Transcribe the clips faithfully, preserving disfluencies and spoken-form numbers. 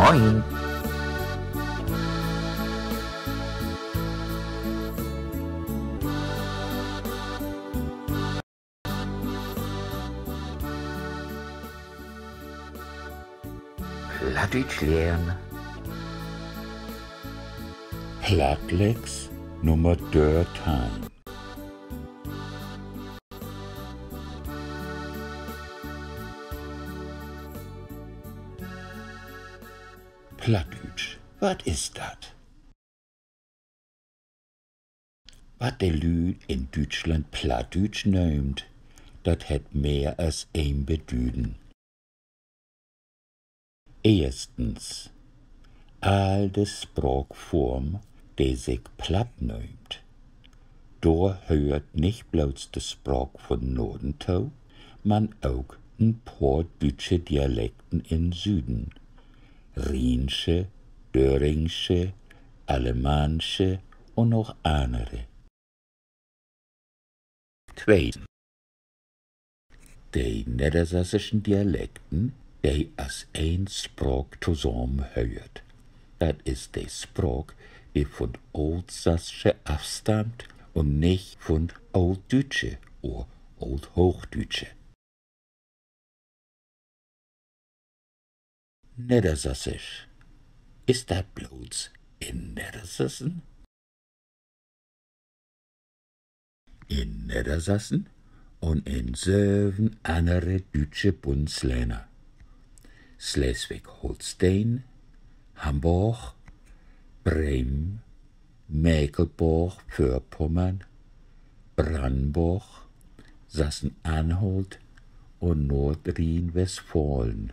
Moin. Plattdüütsch lehren. Plattlex Nummer dörteihn. Plattdüütsch, wat is dat? Wat de Lüüd in Düütschland Plattdüütsch nöömt, dat hett mehr as een Bedüden. Eerstens, all de Spraakform, de sik Platt nöömt, dor höört nich blots de Spraak vun Noorden to, man ok en poor düütsche Dialekten in Süden: Rhiensche, Döringsche, Alemaansche un noch annere. Tweetens, de neddersassischen Dialekten, de as een Spraak tosamenhöört. Dat is de Spraak, de vun 't Ooltsassische afstammt un nich vun 't Ooltdüütsche or Oolthoochdüütsche. Neddersassisch. Is dat blots in Neddersassen? In Neddersassen un in söven annere düütsche Bundslänner: Sleswig-Holsteen, Hamborg, Bremen, Mekelborg-Vörpommern, Brannenborg, Sassen-Anholt un Noordrhien-Westfalen.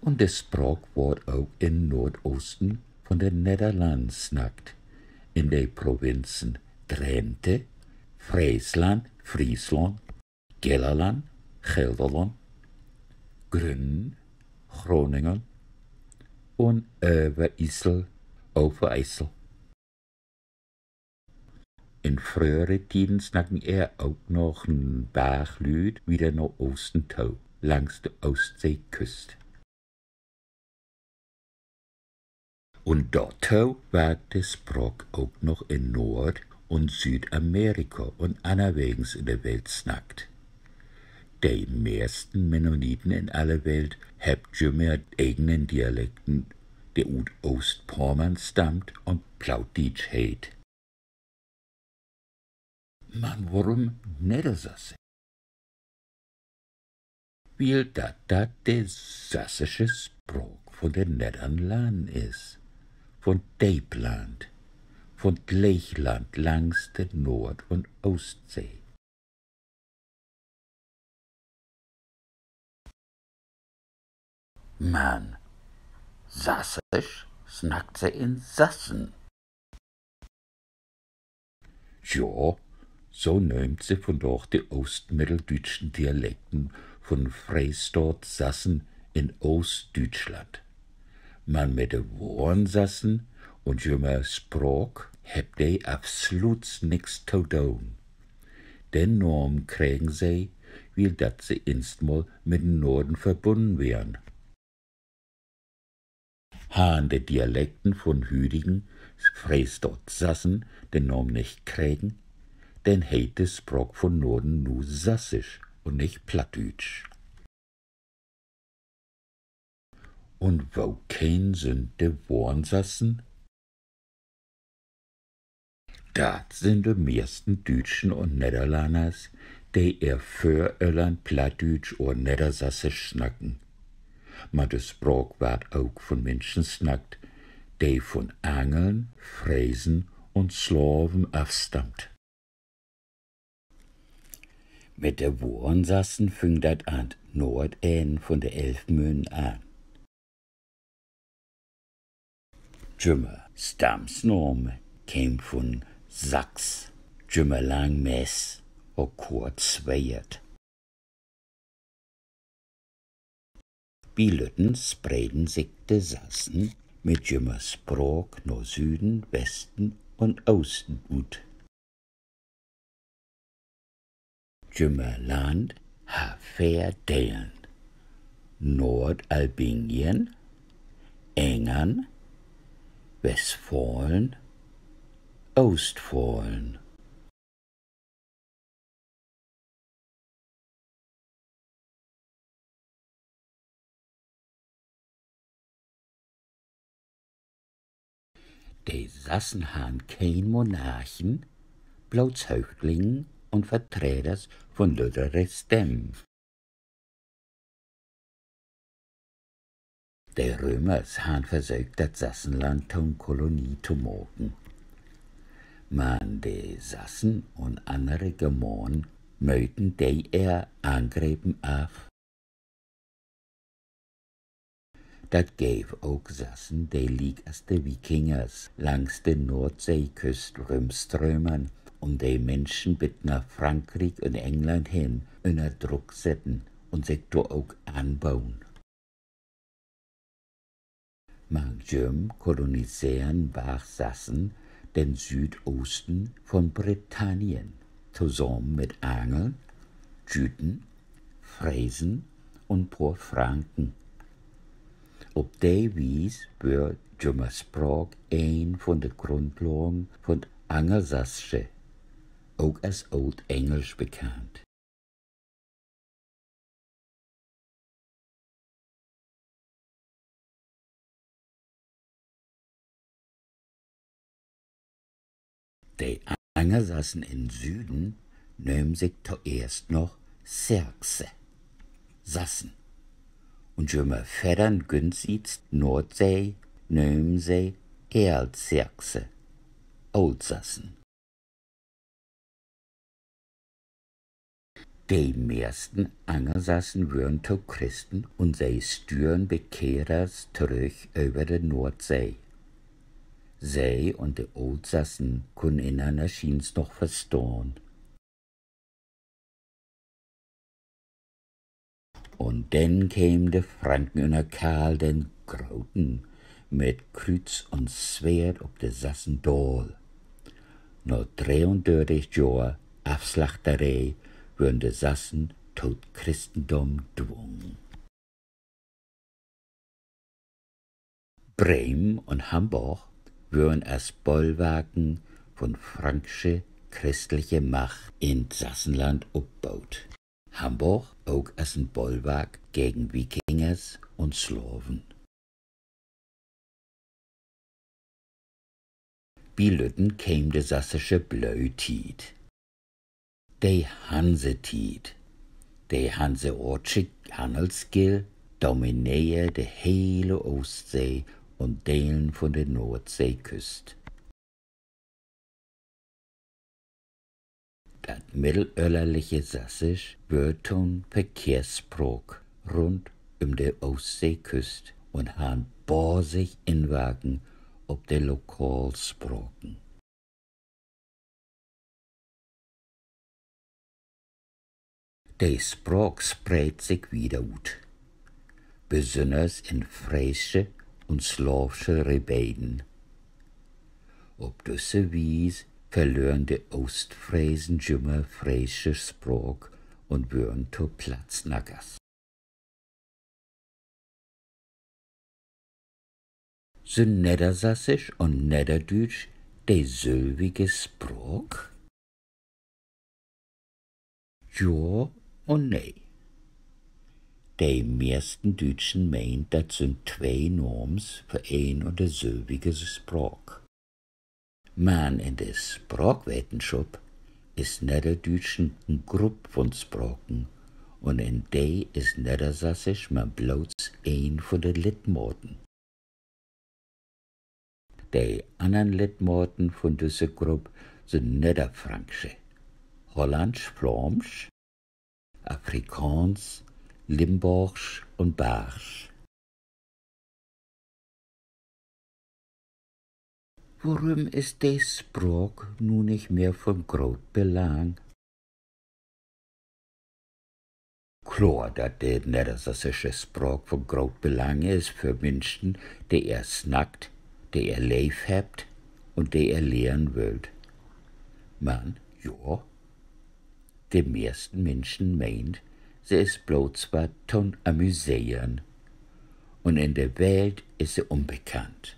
Un de Spraak word ok in Noordoosten vun de Nedderlannen snackt, in de Provinzen Drenthe, Freesland, Friesland, Gellerland, Gelderland, Grünnen, Groningen, un Överiessel, Overijssel. In fröhere Tieden snacken ehr ok noch en Barg Lüüd wieder na Oosten to, langs de Oostseeküst. Un dorto warrt de Spraak ok noch in Noord- un Süüdamerika un annerwegens in de Welt snackt. De mehrsten Mennoniten in alle Welt hebbt jümmer egenen Dialekten, de ut Oostpommern stammt un Plautdietsch heet. Man worüm Neddersassisch? Wiel dat dat de sassische Spraak vun de Nedderlannen is, vun 't Deepland, vun 't Leegland langs de Noord- un Oostsee. Man Sassisch snackt se in Sassen. Jo, so nöömt se vundaag de oostmiddeldüütschen Dialekten vun Freestaat Sassen in Oostdüütschland. Man mit de wohren Sassen un jümmer Spraak hebbt de afsluuts nix to doon. Den Naam kregen se, wiel dat se instmal mit den Noorden verbunnen weren. Harrn de Dialekten vun hüdigen Freestaat Sassen den Naam nich kregen, denn heet de Spraak vun Noorden nu Sassisch un nich Plattdüütsch. Un wokeen sünd de wohren Sassen? Dat sünd de mehrsten Düütschen un Nedderlanners, de ehr Vöröllern Plattdüütsch or Neddersassisch snacken. Man de Spraak warrt ok vun Minschen snackt, de vun Angeln, Fresen un Slaven afstammt. Mit de wohren Sassen füng dat an 't Noordenn vun de Elvmünn an. Jümmer Stammsnaam keem vun Sax, jümmer lang Mess, or kort Sweert. Bi lütten spreden sik de Sassen mit jümmer Spraak na Süden, Westen un Oosten ut. Jümmer Land harr veer Delen: Noordalbingien, Engern, Westfalen, Oostfalen. De Sassen harrn keen Monarchen, bloots Höövtlingen un Vertreders vun lüttere Stämm. De Römers harrn versöcht, dat Sassenland to 'n Kolonie to maken. Man de Sassen un annere Germanen möten de ehr Angrepen af. Dat geev ok Sassen, de liek as de Wikingers langs de Noordseeküst rümströmern un de Minschen bit na Frankriek un England hen ünner Druck setten un sik dor ok anboen. Mang jüm koloniseren Bargsassen den Süüdoosten vun Britannien, tosamen mit Angeln, Jüten, Fresen un poor Franken. Op de Wies wöör jümmer Spraak een vun de Grundlagen vun 't Angelsassche, ok as Oolt-Engelsch bekannt. De Angelsassen in Süden nömen sik toeerst noch Saxe, Sassen, un jümmer verder güntsiets Noordsee nömen se Oldsaxe, Ooltsassen. De mehrsten Angelsassen wören to Christen un se stüren Bekehrers torüch över de Noordsee. Se un de Ooltsassen kunnen enanner schients noch verstahn. Un denn kemen de Franken ünner Karl den Groten mit Krüüz un Sweert op de Sassen daal. Na dreeundörtig Johr Afslachteree wören de Sassen to 't Christendom dwungen. Bremen un Hamborg wören as Bollwarken vun franksche christliche Macht in 't Sassenland opboot. Hamborg ok as en Bollwark gegen Wikingers un Slaven. Bi lütten keem de sassische Blöötiet, de Hansetiet. De hanseaatsche Hannelsgill domineer de hele Oostsee un Delen vun de Noordseeküst. Dat middelöllerliche Sassisch wöör to 'n Verkehrsspraak rund üm de Oostseeküst un harr 'n basig Inwarken op de Lokalspraken. De Spraak spreed sik wieder ut, besünners in freesche un slaavsche Rebeden. Op düsse Wies verlören de Oostfresen jümmer freesche Spraak un wören to Plattsnackers. Sünd Neddersassisch un Nedderdüütsch de sülvige Spraak? Jo un nee. De mehrsten Düütschen meent, dat sünd twee Namens för een un de sülvige Spraak. Man in de Spraakwetenschop is Nedderdüütsch en Grupp vun Spraken, un in de is Neddersassisch man bloots een vun de Liddmaten. De annern Liddmaten vun düsse Grupp sünd Nedderfranksche, Hollandsch-Flaamsch, Afrikaans, Limborgsch un Bargsch. Worüm is de Spraak nu nich mehr vun groot Belang? Kloor, dat de neddersassische Spraak vun groot Belang is för Minschen, de ehr snackt, de ehr leev hebbt un de ehr lehren wüllt. Man, jo, de mehrsten Minschen meent, Se is blots wat to'n Amüseren, un in de Welt is se unbekannt.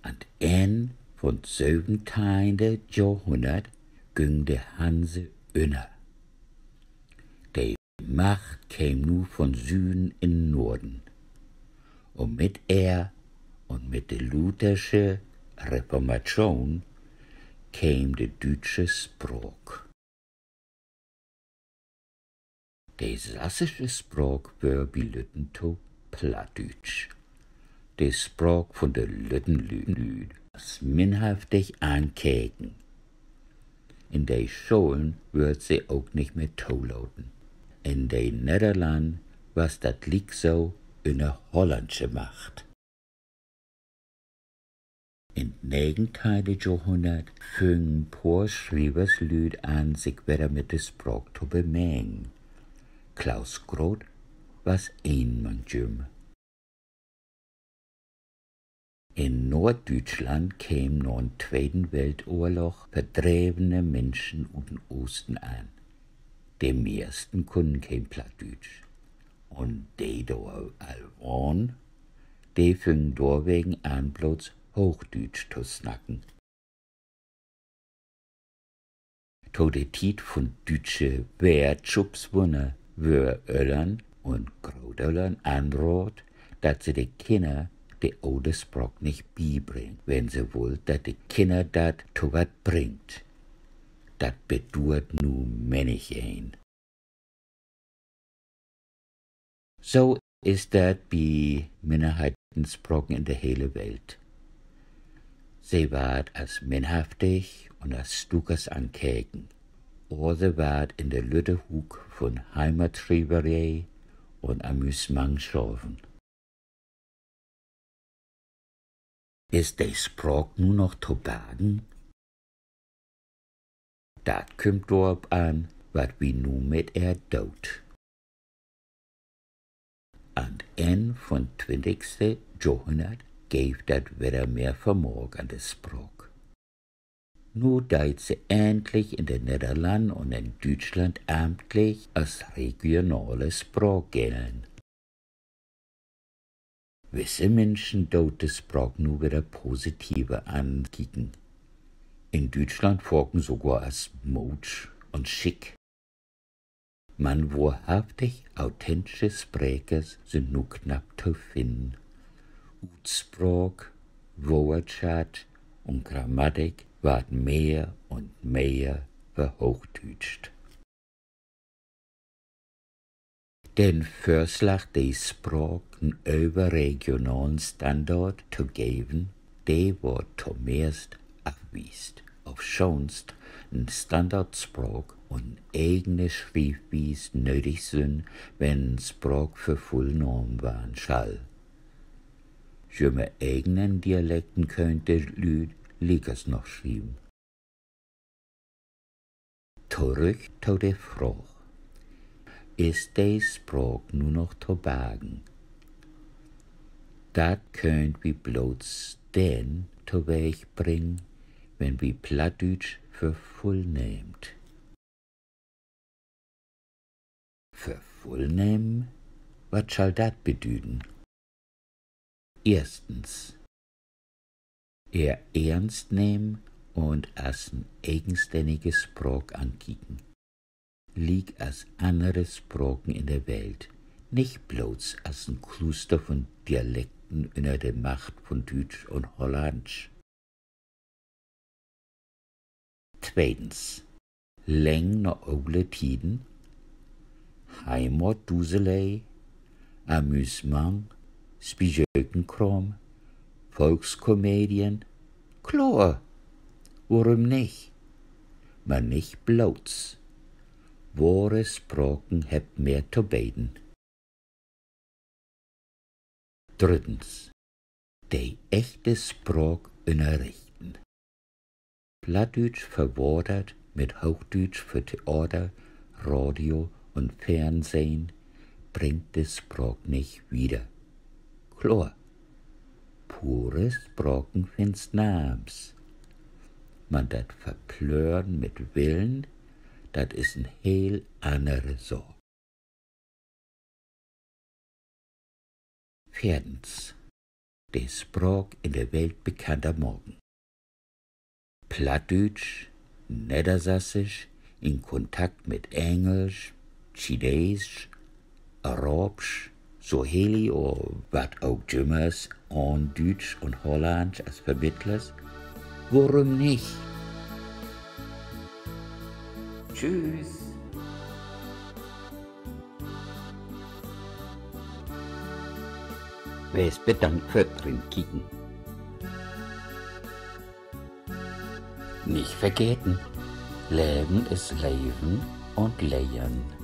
An't Enn vun't söventeihnte Johrhunnert güng de Hanse ünner. De Macht keem nu vun Süden in Norden. Un mit ehr un mit de luthersche Reformatschoon keem de düütsche Spraak. De sassische Spraak wöör bi lütten to Plattdüütsch, de Spraak vun de lütten Lüüd, as minnhaftig ankeken. In de Scholen wöör se ok nich mehr tolaten. In de Nedderlannen was dat liek so ünner hollandsche Macht. In't negenteihnte Johrhunnert füngen en poor Schrieverslüüd an, sik wedder mit de Spraak to bemengen. Klaus Groth was een mank jüm. In Noorddüütschland kemen na'n Tweden Weltoorlog verdrevene Minschen ut den Oosten an. De mehrsten kunnen keen Plattdüütsch. Un de dor al wahnen, de füngen dorwegen an, blots Hoochdüütsch to snacken. To de Tiet vun düütsche Weertschupswunner wöör Öllern un Grootöllern anraadt, dat se de Kinner de ole Spraak nich bibringt, wenn se wüllt, dat de Kinner dat to wat bringt. Dat beduert nu männigeen. So is dat bi Minnerheitenspraken in de hele Welt. Se warrt as minnhaftig un as Stukers ankeken, oder se warrt in de lütte Huuk vun Heimatschrieveree un Amüsemang schaven. Is de Spraak nu noch to bargen? Dat kümmt dorop an, wat wi nu mit ehr doot. An't Enn vun't twintigste Johrhunnert geev dat wedder mehr Vermaak an de Spraak. Nu deit se endlich in de Nedderlannen un in Düütschland amtlich as regionale Spraak gellen. Wisse Minschen doot de Spraak nu wedder positiver ankieken. In Düütschland faken sogor as mootsch un schick. Man wohrhaftig authentische Sprekers sünd nu knapp to finnen. Utspraak, Woortschatz un Grammatik warrt mehr un mehr verhoochdüütscht. Den Vörslag, de Spraak en överregionalen Standard to geven, de word tomehrst afwiest, ofschoonst en Standardspraak un egene Schriefwies nödig sünd, wenn en Spraak för vull nahmen warrn schall. Jümehr egenen Dialekten köönt de Lüüd liekers noch schrieven. Torüch to de Fraag: Is de Spraak nu noch to bargen? Dat köönt wi blots denn toweeg bringen, wenn wi Plattdüütsch för vull nehmt. För vull nehmen? Wat schall dat bedüden? Eerstens, ehr eernst nehmen un as en egenstännige Spraak ankieken, liek as annere Spraken in de Welt, nich blots as en Kluster vun Dialekten ünner de Macht vun Düütsch un Hollandsch. Tweetens, lengen na ole Tieden, Heimatduselee, Amüsemang, Spijökenkraam, Volkskomedien. Kloor, worüm nich? Man nich blots. Wohre Spraken hebbt mehr to beden. Drüttens, de echte Spraak ünnerrichten. Plattdüütsch verwatert mit Hoochdüütsch för Theater, Radio un Fernsehn bringt de Spraak nich wieder. Kloor, pure Spraken finnst narms. Man dat Verplören mit Willen, dat is en heel annere Saak. Veertens. De Spraak in de Welt bekannter maken. Plattdüütsch, Neddersassisch, in Kontakt mit Engelsch, Chineesch, Araabsch, Swahili oder wat ok jümmers, ahn Düütsch un Hollandsch as Vermittlers. Worüm nich? Tschüss. Wees bedankt för't Rinkieken. Nich vergeten: Leven is Leven un Lehren.